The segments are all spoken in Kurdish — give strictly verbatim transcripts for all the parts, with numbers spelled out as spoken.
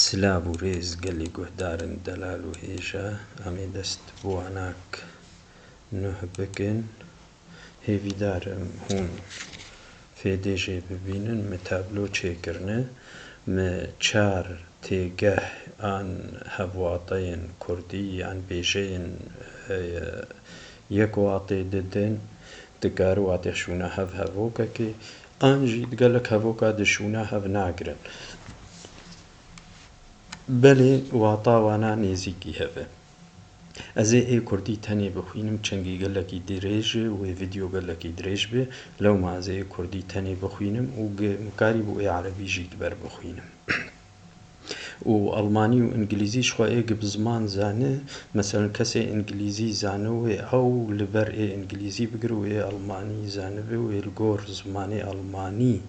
Silav û rêz gelî guhdarên delal û hêja, em ê dest bi wanak nuh bikin. Hêvîdar im hûn fêdê jê bibînin. Min tablo çêkirine, min çar têgeh an hevwateyên kurdî an bêjeyên, e, yek watê didin, dikare watê şûna hev hevokekê, an jî di gelek hevoka di şûna hev nagirin. Belê wata wana nêzîkî hev e. Ez ê ê kurdî tenê bixwînim, çengî gelekî dirêj e, wê vîdeo gelekî dirêj be, lewma ez ê ê kurdî tenê bixwînim û gi-, mikarî bû ê erebî jî di ber bixwînim. Û almanî û îngilîzî ji xwe ê gi bi ziman zane, meselen kesê îngilîzî zane wê ew li ber ê îngilîzî bigire û ê almanî zanibe wê li gor zimanê almanî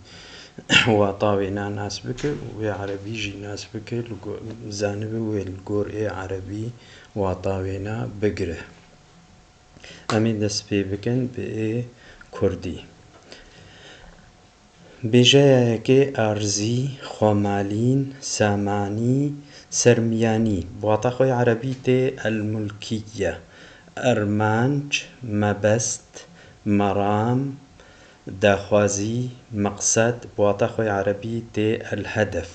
wata wêna nas bike û wê erebî jî nas bike, li go-, zanibe wê li gor ê erebî wata wêna bigire. Em ê dest pê bikin bi ê kurdî. Bêjeya yekê arzî, xwemalîn, samanî, sermiyanî. Bi wata xwe ya erebî tê el-mulkiye, armanc, mebest, meram, daxwazî, meqsed. Bi wata xwe ya erebî tê el-hedef.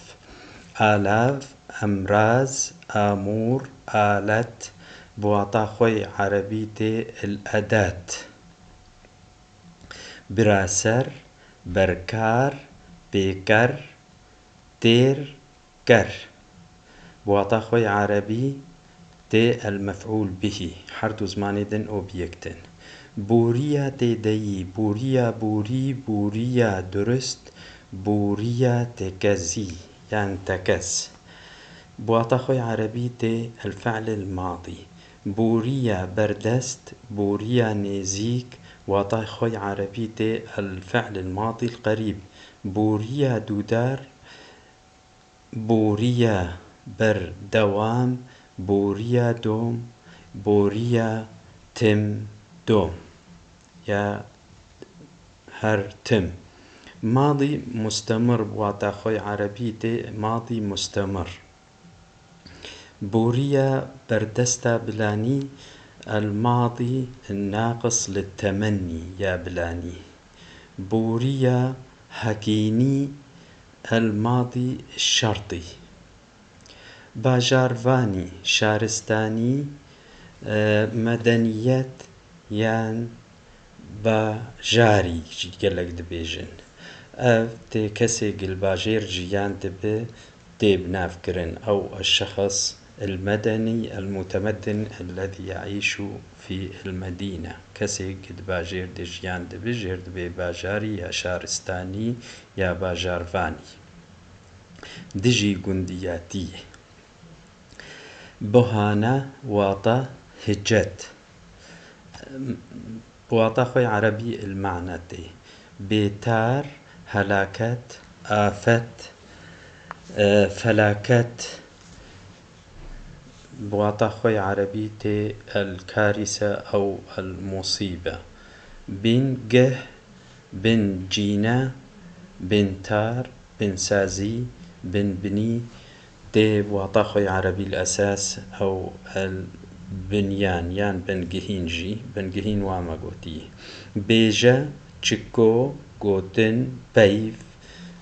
Alav, emraz, amûr, alet. Bi wata xwe ya erebî tê el-edat. Biraser, berkar, pêker, têr, ker. Bi wata xwe ya erebî tê el-mef'ûl bihî. Her du zimanê din obiyekt in. Bûriya têdeyî, bûriya bûrî, bûriya durist, bûriya tekezî, yan tekez. Bi wata xwe ya erebî tê el-fe'l el-madî. Bûriya berdest, bûriya nêzîk, wata xwe ya erebî tê el-fe'l el-madî el-qerîb. Bûriya dûdar, bûriya berdewam, bûriya dom, bûriya tim dom. Ya her tim. Madî mustemir, wata xwe ya erebî tê madî mustemir. Bûriya berdesta bilanî, el-madî naqis li temennî ya bilanî. Bûriya hekînî, el-madî şertî. Bajarvanî, şaristanî, e, medeniyet yan bajarî jî gelek dibêjin. Ev tê kesê gi li bajêr jiyan dibe tê binavkirin. Ew eşşexs el-medenî el-mutemeddin ellezî yeîşu fî el-medîne. Kesê gi di bajêr de jiyan dibe, jêr dibê bajarî ya şaristanî ya bajarvanî. Dijî gundiyatiyê. Buhane wata hicet. Bi wata xwe ya erebî el-mane tê. Bêtar, helaket, afet, e, felaket. Bi wata xwe ya erebî tê el-karîse ew el-musîbe. Bingeh, Bin cîne, bin tar, bin sazî, bin binî tê wata xwe ya erebî li esas ew el binyan yan bingihîn jî, bingihîn wa me gotî. Bêje, çiko, gotin, peyv,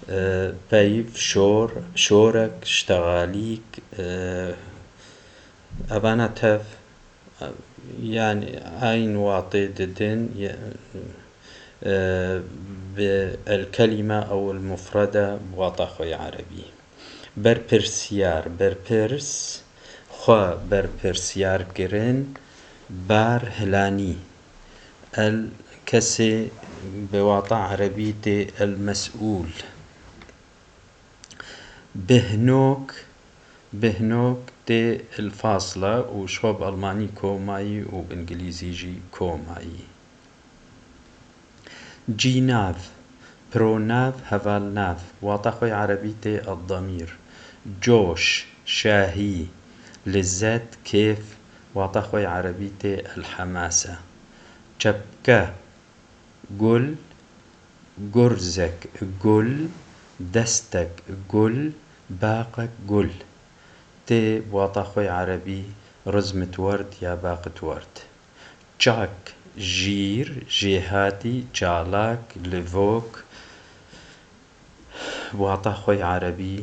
e, peyv, şor, şorek, ştexalîk, e, evana tev, yanî eyn watê didin, ye-, e, bi el-kelîme ew el-mufrede bi wata xwe ya erebî. Berpirsiyar, berpirs, xwe berpirsiyar kirin, bar hilanî. El kesê bi wata erebî tê el-mesûl. Bihnok, bihnok tê el-fasla û ji xwe bi almanî komayî û bi îngilîzî jî komayî. Cînav, pronav, hevalnav, wata xwe ya erebî tê ed-demîr. Coş, şahî, lizet, kêf, wata xwe ya erebî tê el-hemase. Çepke, gul, gurzek, gul, destek, gul, baqek, gul. tê bi wata xwe yê erebî rizmit werd ya baqit werd. Çak, jîr, jêhatî, çalak, livok, bi wata xwe yê erebî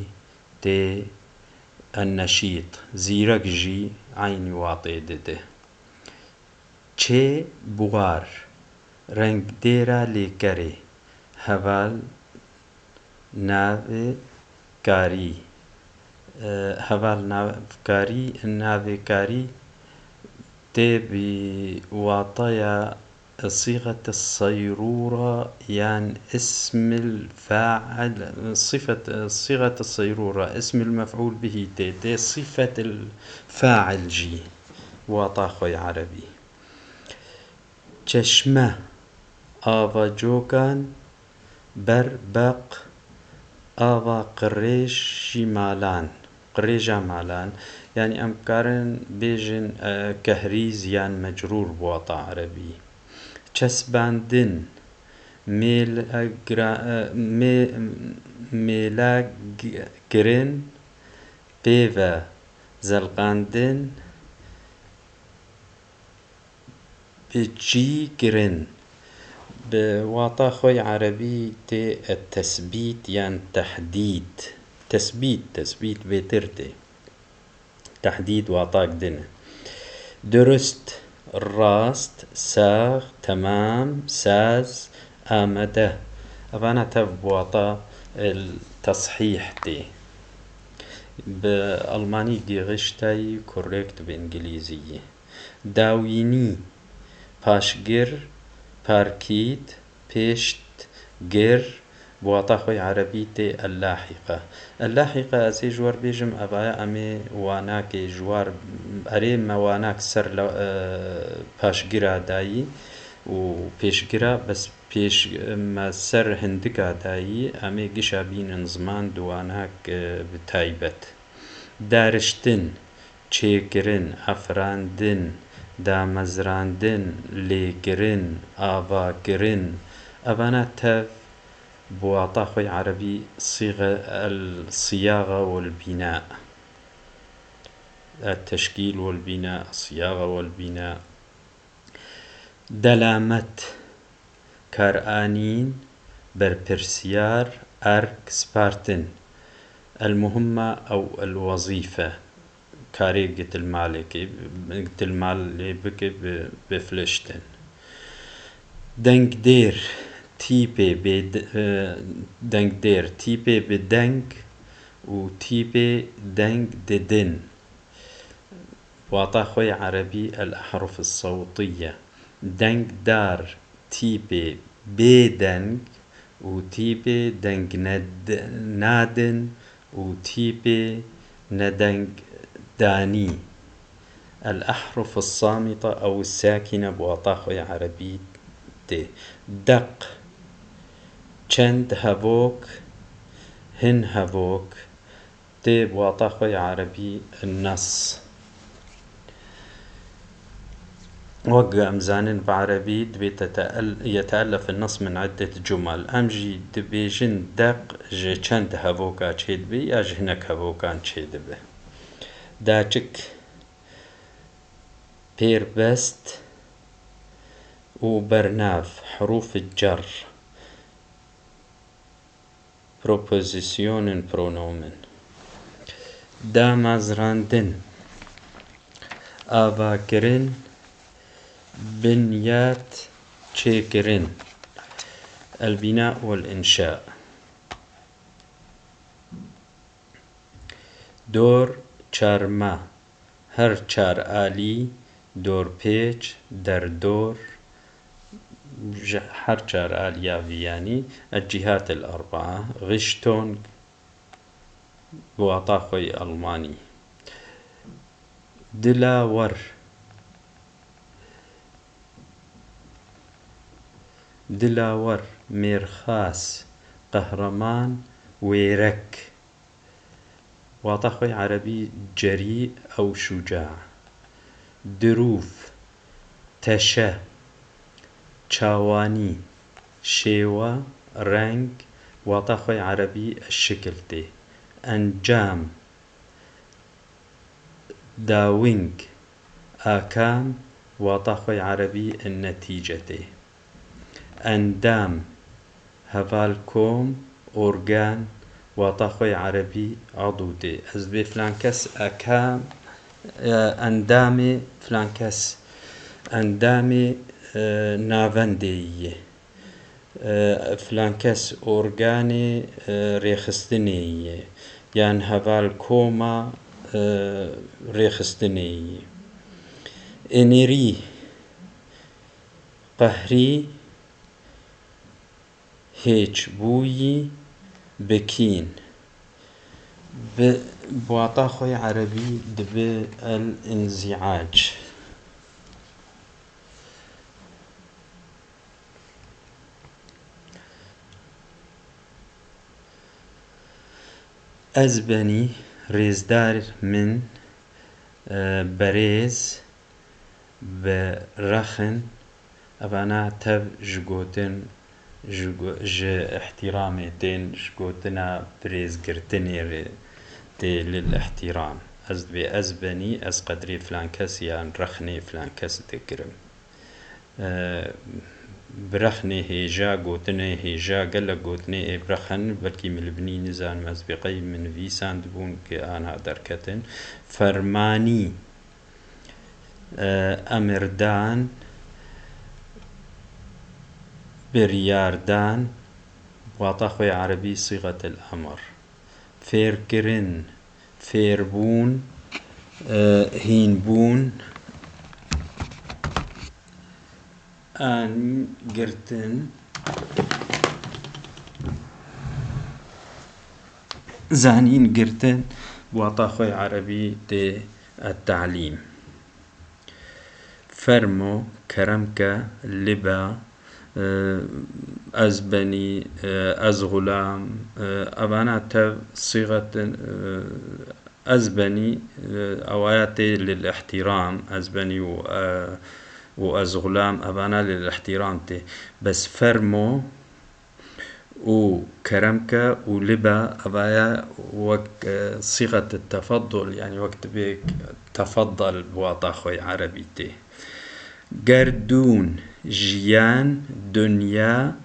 tê enneşît, zîrek jî eynî watê dide. Çê, buxar, rengdêra lêkerê, heval navê karî, e, heval navkarî, navê karî tê bi wataya sîxet seyrûra yan ismil fail, sîfet, sîxet seyrûra, ismil mef'ûl bihî tê, tê sîfetil fail jî wata xwe yê erebî. Çeşme, ava cokan, ber, beq, ava qirêjî malan, qirêja malan, yanî em karin bêjin, e, kehrîz yan mecrûr bi wata erebî. Çesbandin, mêl-, e, gira-, e, mê-, mêla g-, kirin, pê ve zelqandin, bi cî kirin. Bi wata xwe yê erebî tê tesbît yan tehdîd. Tesbît, tesbît bêtir tê. Tehdîd watak din e. Durust, rast, sax, temam, saz, amade. Evana tev bi wata el teshîh tê. Bi almanî gêriştayî korrekt bi îngilîzî. Dawînî, paşgir, parkît, pêştgir, bi wata xwe yê erebî tê ellahîqe. Ellahîqe ez ê ji we re bêjim, evaya em ê wanakê ji war, erê me wanak ser le-, e, paşgira dayî û pêşgira, bes pêş me ser hindika dayî, em ê gişa bînin ziman di wanak, e, bi taybet. Dariştin, çêkirin, afirandin, damezrandin, lêkirin, avakirin, evana tev bi wata xwe yê erebî sîxe el siyaxa wel bîna. El teşkîl wel bîna, siyaxa wel bîna. Delamet, karanîn, berpirsiyar, erk, spartin. El muhimma ew el wezîfe. Karê gitilmalekê, gitilmalê bike bi, bifliştin. Dengdêr, tîpê bê de-, e, dengdêr, tîpê bi deng û tîpê deng didin. Wata xwe yê erebî el-ehruf sewtiye. Dengdar tîpê bêdeng û tîpê deng ned-, nadin û tîpê nedengdanî. El-ehruf samîte ew sakîne bi wata xwe yê erebî tê. Deq, çend hevok, hin hevok, tê bi wata xwe yê erebî nas. Wek em zanin bi erebî dibê tete'el-, yete'ellef nas min iddet cumal. Em jî dibêjin deq ji çend hevoka çêdibe ya ji hinek hevokan çêdibe. Daçik, pêrbest û bernav, herûf cer. Propozîsyonên pronomen. Damezrandin, avakirin, binyat çêkirin, elbîna û el-înşa. Dor, çarma, her çar alî, dorpêç, derdor, ji her çar aliya vî, yanî el-cîhat el-erbaa, Richtung, bi wata xwe yê almanî. Dilawer, dilawer, mêrxas, qehreman, wêrek. Wata xwe yê erebî cerî ew şuca. Dirûv, teşe, çawanî, şêwe, reng, wata xwe yê erebî şikil tê. Encam, Dawing, akam, wata xwe erebî netîce tê. Endam, heval kom, organ, wata xwe erebî adû tê. Ez dibê filan kes akam, e, endamê filan kes, endamê, e, navendeyî ye. E, filan kes organê, e, rêxistinê ye, yan heval koma, e, rêxistinê ye. Înirî, qehrî, hêçbûyî, bikîn. Bi, bi wata xwe erebî dibe el-înzîac. Ez benî, rêzdar min, e, berêz, bi rexin, evana tev ji gotin, ji go-, ji îhtîramê tên, ji gotina birêzgirtinê re tê lil îhtîram. Ez dibê ez benî, ez qedrê filan kes yan rexnê filan kes digirim. E, birexnê hêja, gotinê hêja, gelek gotinê ê birexin, belkî min li binî nizanim ez bê qey min nivîsandibûn ki anha derketin. Fermanî, e, emirdan, biryardan, wata xwe erebî sîxetil emr. Fêrkirin, fêrbûn, e, hînbûn, anîn girtin, zanîn girtin, wata xwe erebî tê et-telîm. Fermo, kerem ke, liba, e, ez benî, e, ez xulam, e, evana tev sîxetin, e, ez benî, e, ewaya tê lil îhtîram, ez benî û, e, û ez xulam, evana lil îhtîram tê. Bes fermo, û kerem ke û liba, evaya wek, e, sîxet tefeddul, yanî wek dibê tefeddel bi wata xwe erebî tê. Gerdûn, jiyan, dinya,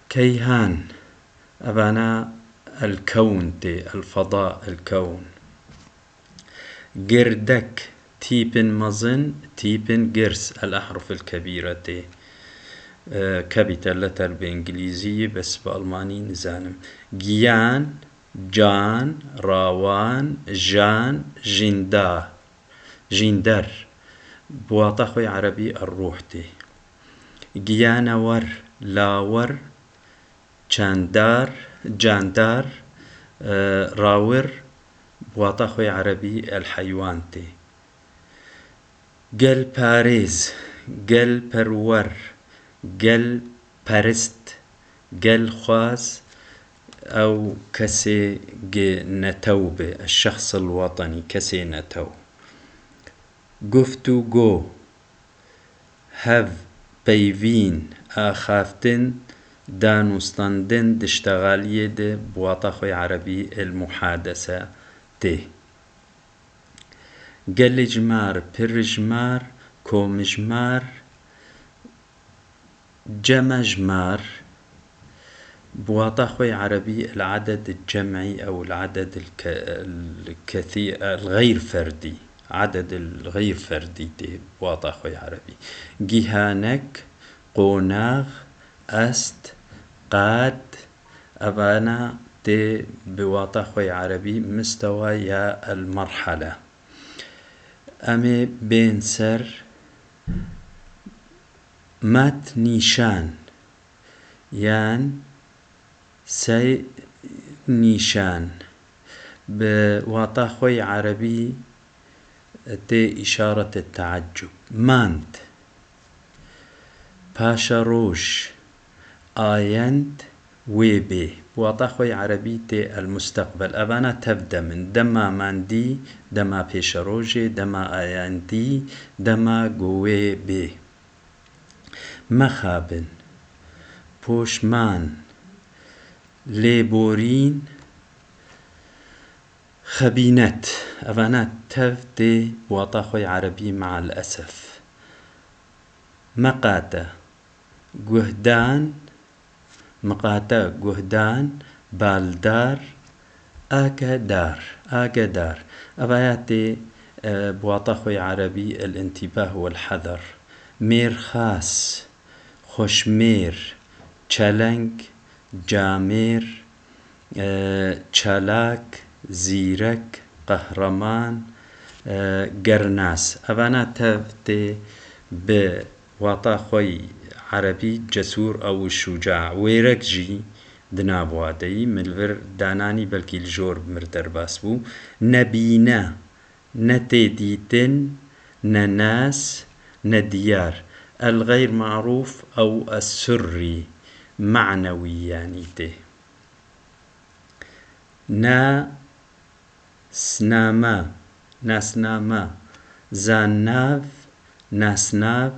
keyhan, evana el-kewn tê, el-feda, el-kewn. Girdek, tîpin mezin, tîpin girs, el-ehruf el-kebîre tê. E, capital letter bi îngilîzî, bes bi almanî nizanim. Giyan, can, rawan, jan, jînda, jînder. Bi wata xwe erebî er-ruh tê. Giyanewer, lawer, çandar, candar, e, rawir, bi wata xwe erebî el-heywan tê. Gelparêz, gelperwer, gelperist, gelxwaz, ew kesê gi netew be, eş-şexs el-wetenî, kesê netew. Guftûgo, hev, peyvîn, axaftin, danûstandin di ştegaliyê de bi wata xwe erebî el-muhadese tê. Geljimar, pirjimar, komijmar, cemejmar, bi wata xwe erebî el-eded el-cem'î ew el-eded el-ke-, el-kethî-, el-xeyr ferdî. Eded el-xeyr ferdî tê bi wata xwe erebî. Gihanek, qonax, est, qad, evana tê bi wata xwe erebî mistewa ya el-merhele. Em ê bên ser mat nîşan yan sey nîşan, bi wata xwe yê erebî tê îşaret teeccub. Mand, paşeroj, ayend, wê bê. Bi wata xwe yê erebî tê el-musteqbel. Evana tev dem in. Dema mandî, dema pêşerojê, dema ayendî, dema ku wê bê. Mexabin, poşman, lêborîn, Xebînet, evana tev tê wata xwe yê erebî me'el esef. Meqate, guhdan, miqate, guhdan, baldar, akedar, akedar. Evaya tê, e, bi wata xwe yê erebî el-intîbah wel-hezar. Mêrxas, xweşmêr, çeleng, camêr, e, çalak, zîrek, qehreman, e, gernas. Evana tev tê bi wata xwe yî erebî cesûr ew şûca. Wêrek jî di nav wa de yî. Min li vir dananî, belkî li jor bi mir derbas bû. Nebîne, ne tê dîtin, ne nas, ne diyar. El-xeyr marûf ew es-sirrî, manewî yanî tê. Na sname, nasname, zannav, nasnav,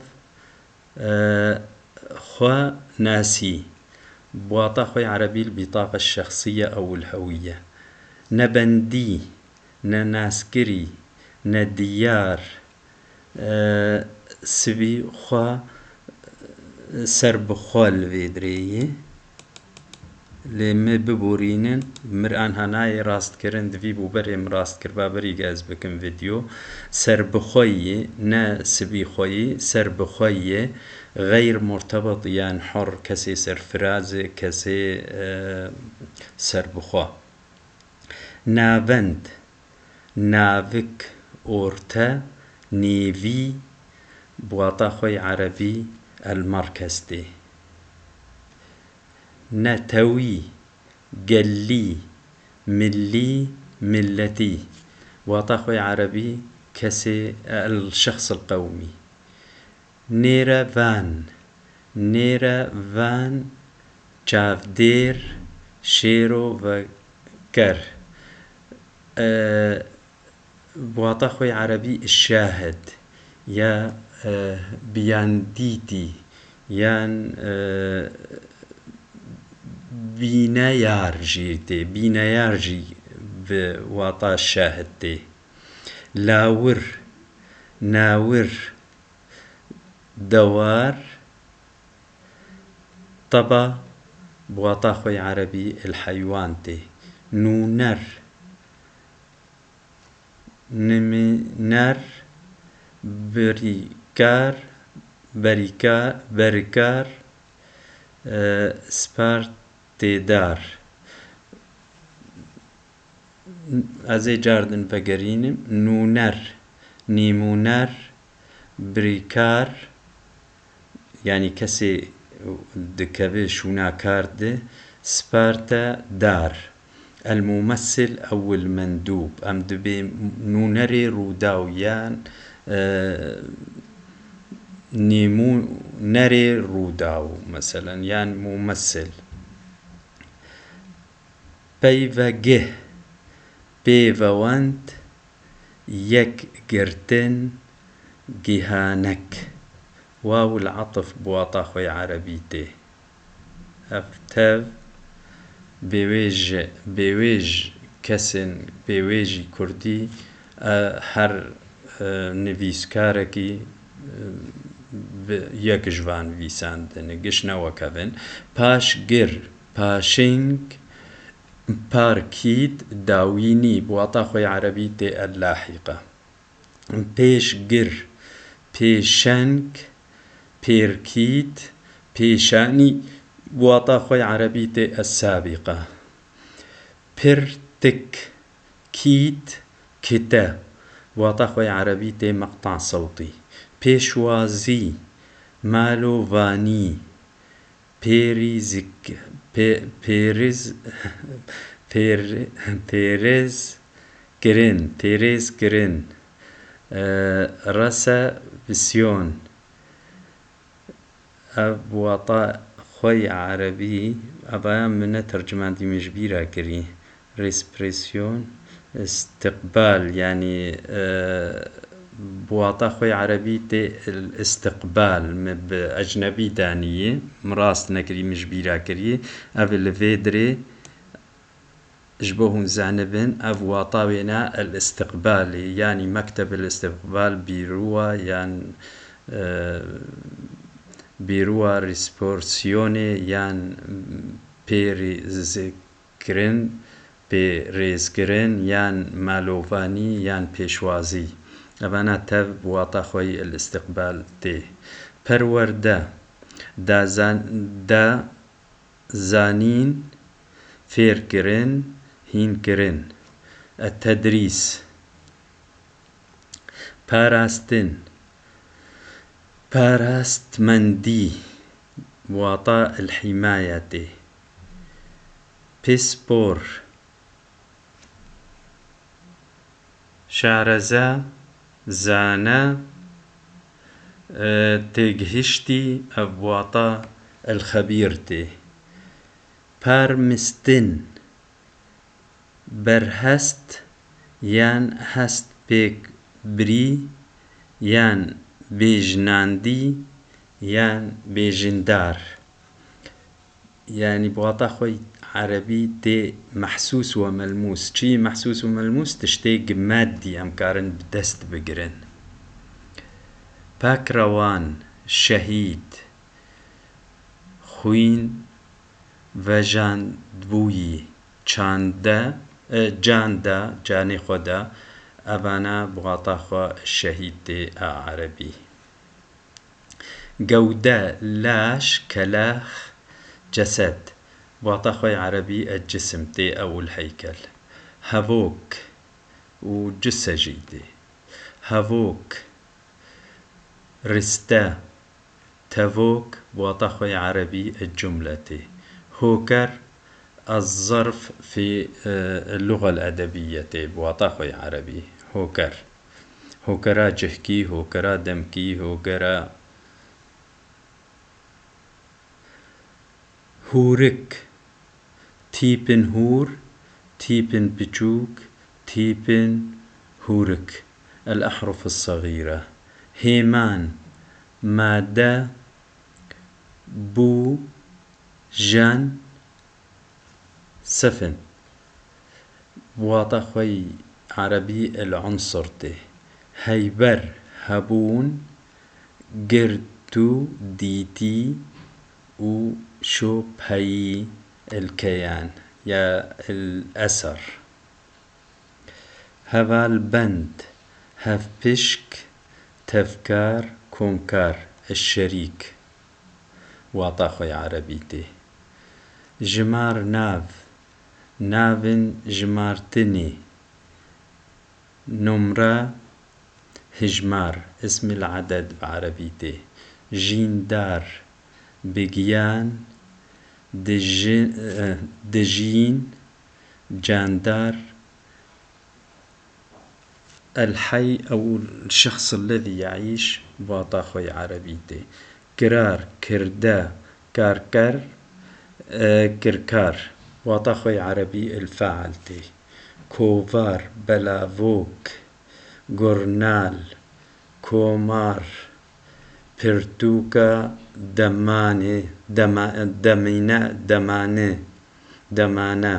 e, xwe nasî. Bi wata xwe yê erebî el-bîtaqa şexsîye ew el-hewîye. Ne bendî, ne naskirî, ne diyar, e, sibî xwe, serbixwe li vê dirê ye. Lê me biborînin, mir anha nayê rastkirin, divî bû berê min rast kiriba, berî ez bikim vîdeo. Serbixwe ye, ne sibî xwe ye, serbixwe ye. Xeyr murtebit yan hur, kesê serfiraz e, kesê, e, serbixwe. Navend, navik, orte, nêvî, bi wata xwe yê erebî el-merkez tê. Netewî, gelî, milî, milletî, wata xwe yê erebî kesê el-şexs el-qewmî. Nêrevan, nêrevan, çavdêr, şêro ve ker. E, bi wata xwe yê erebî şahid ya, e, biyandîtî yan, e, bîneyar jî tê. Bîneyar jî bi wata şahid tê. Lawir, nawir, dewar, teba bi wata xwe yê erebî el-heywan tê. Nûner, nimîner, birîkar, berîka-, berikar, e, spartêdar. Ez ê car din vegerînim. Nûner, nîmûner, birîkar, yanî kesê dikeve şûna kar de, sparte dar. El-mumessil ew el-mendûb. Em dibê nûnerê Rûdaw yan, e, nîmûnerê Rûdaw, meselen, yan mumessil. Peyvegih, pêvewend, yek girtin, gihanek. Waw el-atf bi wata xwe yê erebî tê. Ev tev bêwêj, bêwêj kesên, bêwêjî kurdî, e, her, e, nivîskarekî, e, bi yek ji van nivîsandin, giş ne wek ev in. Paşgir, paşing, parkît, dawînî, bi wata xwe yê erebî tê el-lahîqe. Pêşgir, pêşeng, pêrkît, pêşanî, bi wata xwe yê erebî tê es-sabîqe. Pirtik, kît, kite, bi wata xwe yê erebî tê meqta sewtî. Pêşwazî, malovanî, pêrîzik, pê-, pêriz, pêr-, pêriz kirin, pêrêz kirin, e, resepsiyon. Ev bi wata xwe yê erebî, evaya min ne tercimandî, min ji bîra kirî. Resepsiyon, istiqbal, yanî, e, bi wata xwe yê erebî tê istiqbal. Min bi ecnebî daniyê, min rast nekirî, min ji bîra kirî. Ev li vê dirê Ji bo hûn zanibin, ev wata wêne el-îstiqbalê, yanî mekteb el-îstiqbal, bîrowa yan, e, bîrowa resepsiyonê yan pêrêzkirin, pêrêzkirin yan malovanî yan pêşwazî. Evana tev bi wata xwe yî el-îstiqbal tê. Perwerde, dazan-, da zanîn, fêrkirin, hînkirin. Et-tedrîs. Parastin. Parastmendî, wata el-hîmaye tê. Pispor. Şareze, zane, e, têgihiştî, ev wata el-xebîr tê. Parmistin, berhest yan hest pêk birî yan bêjinandî yan bêjindar. Yanî bi wata xwe erebî tê mehsûs û melmûs. Çi mehsûs û melmûs? Tiştê gi meddî em karin bi dest bigirin. Pakrewan, şehîd, xwîn vejandbûyî, çande, e, can da, canê xwe da, evana bi wata xwe şehîd tê a erebî. Gewde, laş, kelex, ceset. Wata xwe yê erebî el-cisim tê ew el-heykel. Hevok û cise jî tê. Hevok, riste, tevok, wata xwe yê erebî el-cumle tê. Hoker, ez-zerf fî, e, el-luga el-edebiyye tê, wata xwe yê erebî. Hoker. Hokera cihkî, hokera demkî, hokera hûrik, tîpin hûr, tîpin piçûk, tîpin hûrik. El-ehruf es-saxîre. Hêman, made, bû, jen, sifin. Wata xwe yî erebî el-unsur tê. Heyber, hebûn, girtû, dîtî û şopeyî, el-keyan ya el-eser. Hevalbend, hevpişk, tevkar, komkar, eşşerîk. Wata xwe yê erebî tê. Jimar nav, navên jimartinê. Numre, hijmar, ismil eded bi erebî tê. Jîndar, bigiyan, dijî-, eh, dijîn, candar, el-hey ew el-şexs ellezî yeîş, wata xwe yê erebî tê. Kirar, kirde, karker, e, kirkar, wata xwe yê erebî el-feal tê. Kovar, belavok, gurnal, komar, pirtûka demanê, dema-, demîne, demane, demane,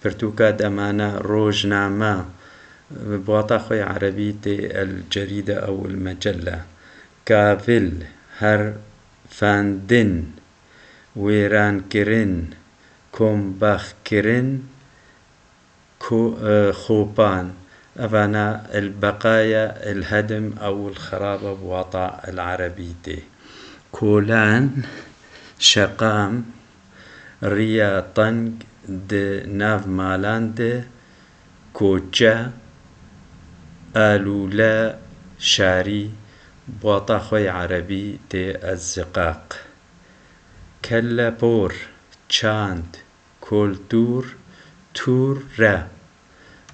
pirtûka demane, rojname, bi wata xwe yê erebî tê el-cerîde ew el-mecelle. Kavil, herfandin, wêrankirin, kombaxkirin, ko-, e, xopan. Evana el-beqaya, el-hedim ew el-xeraba bi wata el-erebî tê. Kolan, şeqam, riya teng di nav malan de, koçe, alûle, şarî, bi wata xwe yê erebî tê ez-ziqaq. Kellepor, çand, koltûr, tûr, re.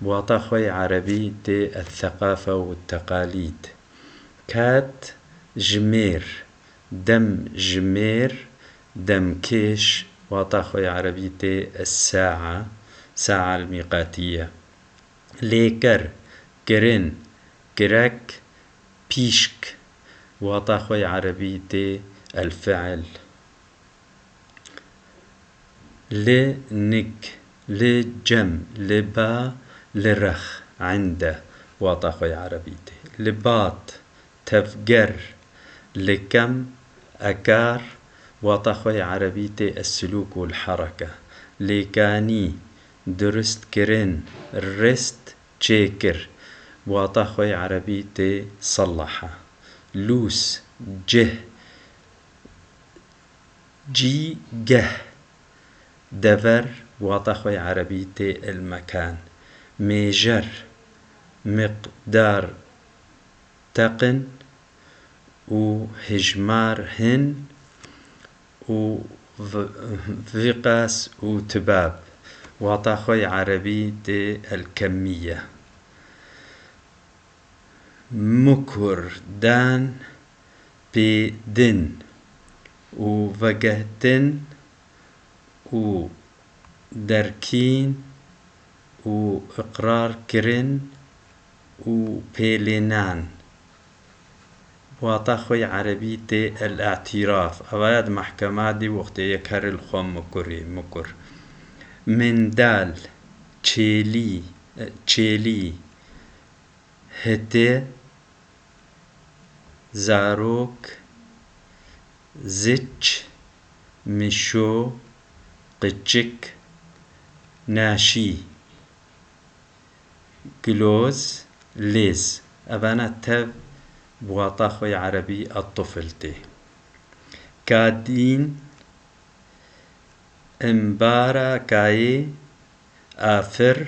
Bi wata xwe yê erebî tê el-theqafe û teqalîd. Kat, jimêr, dem jimêr, demkêş, wata xwe yê erebî tê es-saa, saa el-mîqatiye. Lêker, kirin, kirek, pîşk, wata xwe yê erebî tê el-fi'l. Li nik, Li cem, li ba, li rex, inde, wata xwe yê erebî tê. Li bat, tevger, li kem, ekar, wata xwe yê erebî tê, essilûk û lhereke. Lêkanî, durustkirin, rist, çêkir, wata xwe yê erebî tê, sellaha. Lûs, cih, cîgeh, dever, wata xwe yê erebî tê, el mekan. Mêjer, miqdar, teqin û hijmar, hin û v-, viqas û tibab, wata xwe yê erebî tê, el kemmiye. Mukur, dan, pêdin û vegetin û derkîn û iqrarkirin û pêlênan, wata xwe yê erebî tê, el-îtîraf. Evaya di mehkema dî wextê yek here li xwe mikurê, mikur. Mindal, çêlî, çêlî, hitê, zarok, ziç, mişo, qiçik, naşî, giloz, lêz. Evana tev bi wata xwe yê erebî et-tifl tê. Kadîn, imbara kayê, afir,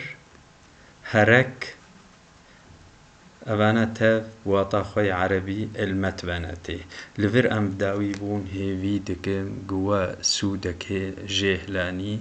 herek, evana tev wata xwe yê erebî ilmetbene tê. Li vir em bi dawî bûn, hêvî dikim ku we sûdekê jêh lanî.